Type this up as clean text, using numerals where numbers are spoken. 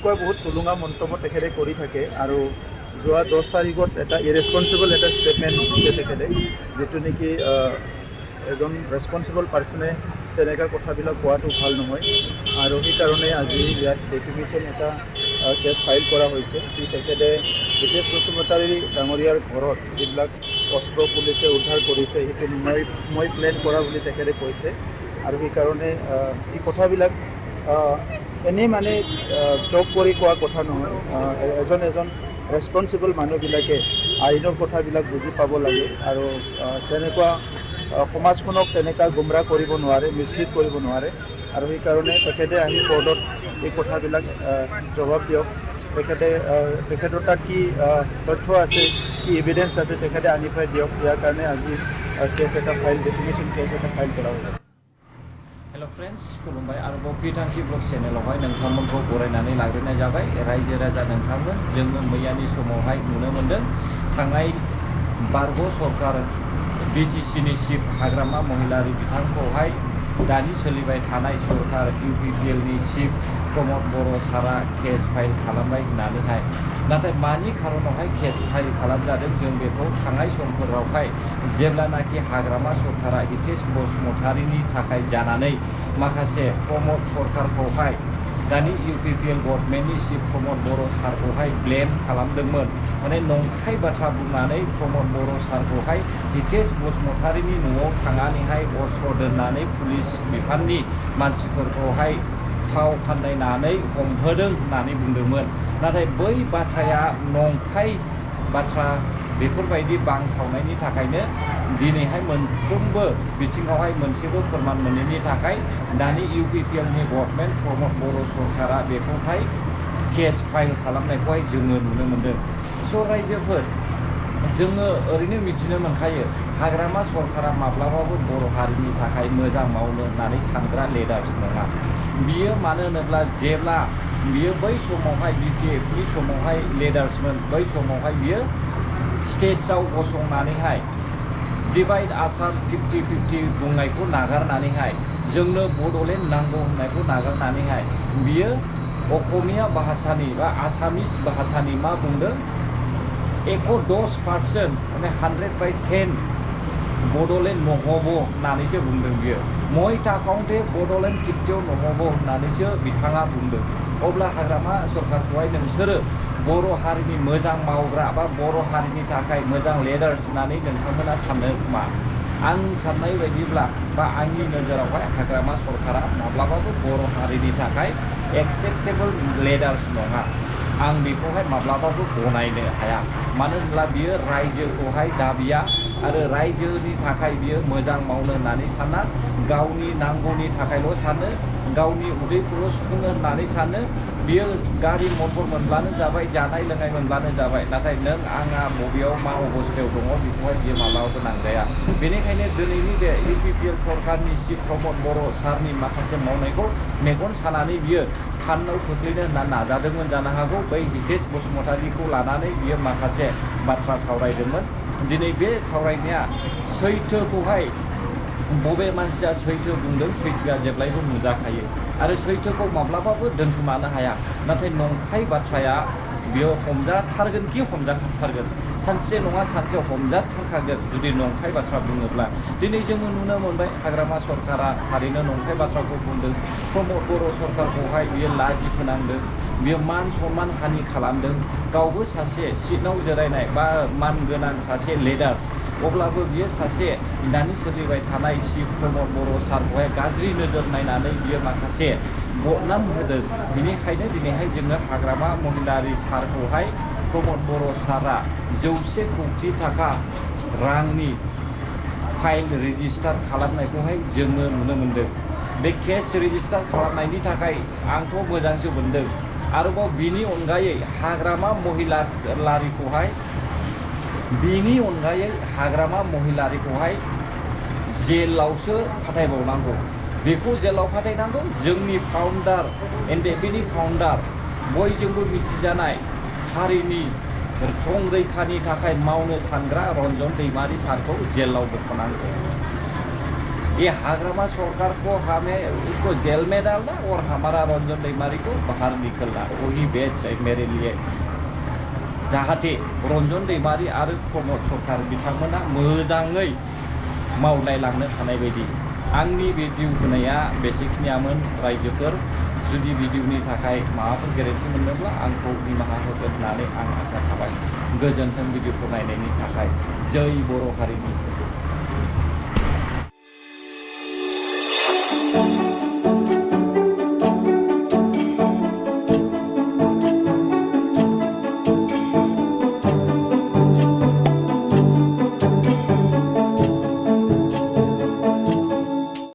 এনেকুৱা বহুত থুলুঙা মন্তব্য তেখেতে কৰি থাকে আৰু যোৱা 10 তাৰিখত এটা ইৰেছপনচিবল এটা ষ্টেটমেণ্ট দিছে তেখেতে, যিটো নেকি এজন ৰেছপনচিবল পাৰ্চনে তেনেকুৱা কথাবিলাক কোৱাটো ভাল নহয় আৰু সেইকাৰণে আজি ইয়াত ডেফিমেশ্যন এটা কেছ ফাইল কৰা হৈছে। তেখেতে হিতেশ বসুমতাৰী ডাঙৰীয়াৰ ঘৰত যিবিলাক অস্ত্ৰ পুলিচে উদ্ধাৰ কৰিছে সেইটো মই প্লেন কৰা বুলি তেখেতে কৈছে আৰু সেইকাৰণে এই কথাবিলাক এনেই মানে জব কৰি কোৱা কথা নহয়। এজন ৰেছপনচিবল মানুহবিলাকে আইনৰ কথাবিলাক বুজি পাব লাগে আৰু তেনেকুৱা সমাজখনক তেনেকুৱা গুমৰাহ কৰিব নোৱাৰে, মিছলিড কৰিব নোৱাৰে আৰু সেইকাৰণে তেখেতে আহি কোৰ্টত এই কথাবিলাক জবাব দিয়ক। তেখেতৰ তাত কি তথ্য আছে, কি এভিডেন্স আছে তেখেতে আনি পাই দিয়ক। ইয়াৰ কাৰণে আজি কেছ এটা ফাইল, ডেফিমেশ্যন কেছ এটা ফাইল কৰা হৈছে। हेलो फ्रेंड्स, खुलुमबाय आरोबाव बिथांखि ब्लग चेनेलावहाय नोंथांमोनखौ बरायनानै लाग्रोनाय जाबाय। रायजो राजा नोंथांमोन, जोङो मैयानि समावहाय नुनो मोन्दों थांनाय बारग' सरकार बिटिसिनि चिफ हाग्रामा महिलारि बिथांखौहाय दानि सोलिबाय थानाय सरकार इउपिपिएलनि चिफ प्रमद बर' सारा केस फाइल खालामबाय होननानैहाय, नाथाय मानि खारनावहाय केस फाइल खालामजादों जों बेखौ थांनाय समफोरावहाय जेब्लानाखि हाग्रामा सरकारा हितेश बसुमतारीनि थाखाय जानानै माखासे प्रमद सरकारखौहाय दानि इउपिपिएल गभर्नमेन्टनि चिफ प्रमद बर' सारखौहाय ब्लेम खालामदोंमोन, माने नंखाय बाथ्रा बुंनानै प्रमद बर' सारखौहाय हितेश बसुमतारीनि न'आव थांनानैहाय अस्त्र दोननानै पुलिस बिफाननि मानसिफोरखौहाय फाव फान्दायनानै हमहोदों होननानै बुंदोंमोन। नाथाय बै बाथ्राया नंखाय बाथ्रा, बेफोरबायदि बांसावनायनि थाखायनो दिनैहाय मोनफ्रोमबो बिथिङावहाय मोनसेबो फोरमान मोनैनि थाखाय दानि इउपिपिएलनि गभर्नमेन्ट प्रमद बर' सरकारा बेखौहाय केस फाइल खालामनायखौहाय जोङो नुनो मोन्दों। स' रायजोफोर, जोङो ओरैनो मिथिनो मोनखायो हाग्रामा सरकारा माब्लाबाबो बर' हारिनि थाखाय मोजां मावनो होननानै सानग्रा लिडार्स नङा। बियो मानो होनोब्ला जेब्ला बियो बै समावहाय बिपिएफनि समावहाय लिडार्समोन, बै समावहाय बियो स्टेजआव गसंनानैहाय डिवाइड आसाम 50-50 बुंनायखौ नागारनानैहाय, जोंनो बड'लेण्ड नांगौ होननायखौ नागारनानैहाय बियो असमिया भाषानि बा आसामिस भाषानि मा बुंदों, 10% माने 100/10 बड'लेण्ड নহ'ব होननानैसो बुंदों बियो। মই थाखाउन्टे बड'लेण्ड किट्टियाव নহ'ব होननानैसो बिथाङा बुंदों। अब्ला हाग्रामा सरकारखौहाय नोंसोरो बर' हारिनि मोजां मावग्रा बा बर' हारिनि थाखाय मोजां लिडार्स होननानै नोंथांमोना सानो खोमा। आं साननाय बायदिब्ला बा आंनि नोजोरावहाय हाग्रामा सरकारा माब्लाबाबो बर' हारिनि थाखाय एक्सेप्टेबल लिडार्स नङा। आं बेखौहाय माब्लाबाबो गनायनो हाया। मानो होनब्ला बियो रायजोखौहाय दाबिया आरो रायजोनि थाखाय बियो मोजां मावनो होननानै साना, गावनि नांगौनि थाखायल' सानो, गावनि उदैखौल' सुफुंनो होननानै सानो। बियो गारि मटर मोनब्लानो जाबाय, जानाय लोंनाय मोनब्लानो जाबाय, नाथाय नों आंहा बबेयाव मा अबस्थायाव दङ बेखौहाय बियो माब्लाबाबो नांजाया। बेनिखायनो दिनैनि बे इउपिपिएल सरकारनि चिफ प्रमद बर' सारनि माखासे मावनायखौ मेगन सानानै बियो फान्नाव खोख्लैनो होनना नाजादोंमोन जानो हागौ। बै हितेश बसुमतारीखौ लानानै बियो माखासे बाथ्रा सावरायदोंमोन। दिनै बे सावरायनाया सैथोखौहाय बबे मानसिया सैथो बुंदों, सैथोआ जेब्लायबो नुजाखायो आरो सैथोखौ माब्लाबाबो दोनखोमानो हाया। नाथाय नंखाय बाथ्राया बेयो हमजाथारगोन कि हमजाथारगोन, सानसे नङा सानसे हमजाथारखागोन जुदि नंखाय बाथ्रा बुङोब्ला। दिनै जोङो नुनो मोनबाय हाग्रामा सरकारा थारैनो नंखाय बाथ्राखौ बुंदों। प्रमद बर' सरकारखौहाय बियो लाजि फोनांदों, बियो मान सनमान हानि खालामदों। गावबो सासे सिटआव जिरायनाय बा मान गोनां सासे लिडार्स, अब्लाबो बियो सासे दानि सोलिबाय थानाय चिफ प्रमद बर' सारखौहाय गाज्रि नोजोर नायनानै बियो माखासे बदनाम होदों। बेनिखायनो दिनैहाय जोङो हाग्रामा महिलारि सारखौहाय प्रमद बर' सारा 100 कौटि थाखा रांनि फाइल रेजिस्टार खालामनायखौहाय जोङो नुनो मोन्दों। बे केस रेजिस्टार खालामनायनि थाखाय आंथ' मोजांसो मोनदों। आरोबाव बिनि अनगायै हाग्रामा महिलारिखौहाय जेलावसो फाथायबावनांगौ। बेखौ जेलाव फाथायनांगौ। जोंनि फाउन्डार एनडिएफबिनि फाउन्डार, बयजोंबो मिथिजानाय हारिनि संरैखानि थाखाय मावनो सानग्रा रन्जन दैमारि सारखौ जेलाव बख'नांगौ। ये हाग्रामा सरकार को हमें उसको जेल में डालना और हमारा रंजन दैमारी को बाहर निकलना वही बेस्ट है मेरे लिए जाहाथे रंजन दैमारी आरो प्रमद सरकार बिथांमोना मोजाङै मावलायलांनो हानाय बायदि आंनि बे जिउ होनाया बेसेखिनियामोन रायजोफोर जुदि भिडिअनि थाखाय माबाफोर गोरोन्थि मोनदोंब्ला आंखौ निमाहा होगोन होननानै आं आसा खालामबाय गोजोन्थों भिडिअखौ नायनायनि थाखाय जै बर' हारिनि